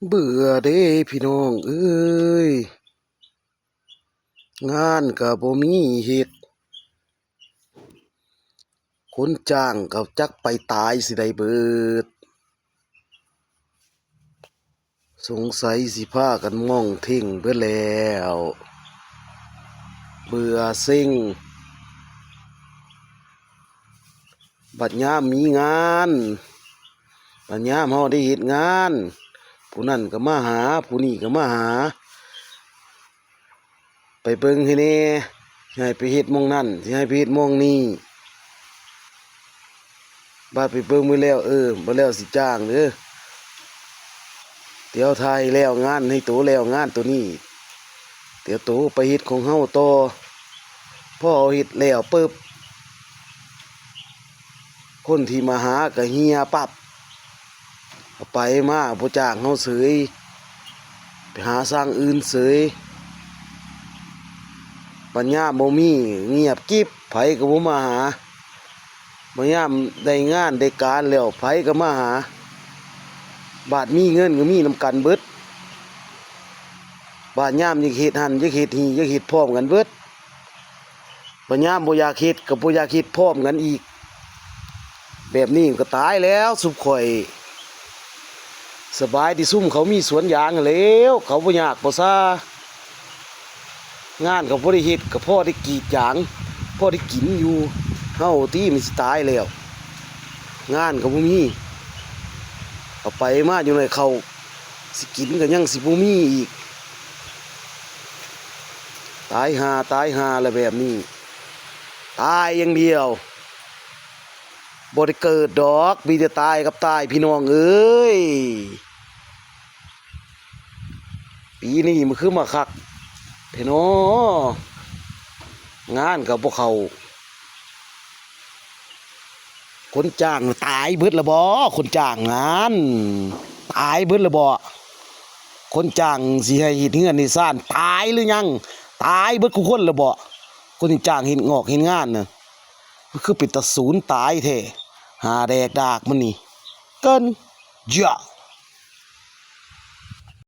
ເບື່ອເດ້ພີ່ນ້ອງເອີຍ ງານກະບໍ່ມີເຮັດ ຄົນຈ້າງກະຈັກໄປຕາຍຊິໃດເບີດ ສົງໄສຊິພາກັນມ່ອງເທັງເບີດແລ້ວ ເບື່ອເຊັງ. ບັດຍາມມີງານ ບັດຍາມເຮົາໄດ້ເຮັດງານ ຜູ້ນັ້ນກໍມາຫາ ຜູ້ນີ້ກໍມາຫາ ໄປເບິ່ງໃຫ້ແດ່ ຊິໃຫ້ໄປເຮັດໝ່ອງນັ້ນ ຊິໃຫ້ໄປເຮັດໝ່ອງນີ້ ບາດໄປເບິ່ງມື້ແລ້ວ ເອີ ບໍ່ແລ້ວຊິຈ້າງເດີ ດຽວຖ້າໃຫ້ແລ້ວງານ ໃຫ້ໂຕແລ້ວງານໂຕນີ້ ດຽວໂຕໄປເຮັດຂອງເຮົາຕໍ່ ພໍເຮົາເຮັດແລ້ວປຶບ ຄົນທີ່ມາຫາກໍເຫ່ຍປັບ ໄປມາບໍ່ຈ້າງເຮົາເສີຍ ໄປຫາຊ່າງອື່ນເສີຍ ບັດຍາມບໍ່ມີ ງຽບກິບ ໃຜກໍບໍ່ມາຫາ ບັດຍາມໄດ້ງານໄດ້ການແລ້ວ ໃຜກໍມາຫາ ບາດມີເງິນກໍມີນຳກັນເບິດ ບາດຍາມຢາກເຮັດຫັ້ນ ຢາກເຮັດນີ້ ຢາກເຮັດພ້ອມກັນເບິດ ບັດຍາມບໍ່ຢາກເຮັດກໍບໍ່ຢາກເຮັດພ້ອມກັນອີກ ແບບນີ້ມັນກໍຕາຍແລ້ວຊຸມຂ້ອຍ ສະບາຍທີ່ຊຸມເຂົາມີສວນຢາງຫັ້ນແລ້ວ ເຂົາບໍ່ຍາກບໍ່ຊາ ງານກໍບໍ່ໄດ້ເຮັດ ກໍພໍໄດ້ກຣີດຢາງ ພໍໄດ້ກິນຢູ່ ເຮົາຕິມັນຊິຕາຍແລ້ວ ງານກໍບໍ່ມີ ເອົາໄປມາຢູ່ໃນເຂົ້າ ຊິກິນກໍຍັງຊິບໍ່ມີອີກ ຕາຍຫ່າ ຕາຍຫ່າລະແບບນີ້ ຕາຍຢ່າງດຽວ ບໍ່ໄດ້ເກີດດອກ ມີແຕ່ຕາຍກັບຕາຍ ພີ່ນ້ອງເອີຍ ປີນີ້ມັນຄືມາຄັກແທ້ນໍ ງານກໍບໍ່ເຂົ້າ. ຄົນຈ້າງຕາຍເບິດລະບໍ? ຄົນຈ້າງນັ້ນຕາຍເບິດລະບໍ? ຄົນຈ້າງຊິໃຫ້ເຮັດເຮືອນເຮັດຊານຕາຍຫຼືຍັງ? ຕາຍເບິດຄູ່ຄົນລະບໍ? ຄົນທີ່ຈ້າງເຮັດງອກເຮັດງານນະ ມັນຄືເປັນຕາສູນຕາຍແທ້ ຫາແດກດາກມັນນີ້ ເກີນ ເຢາະ.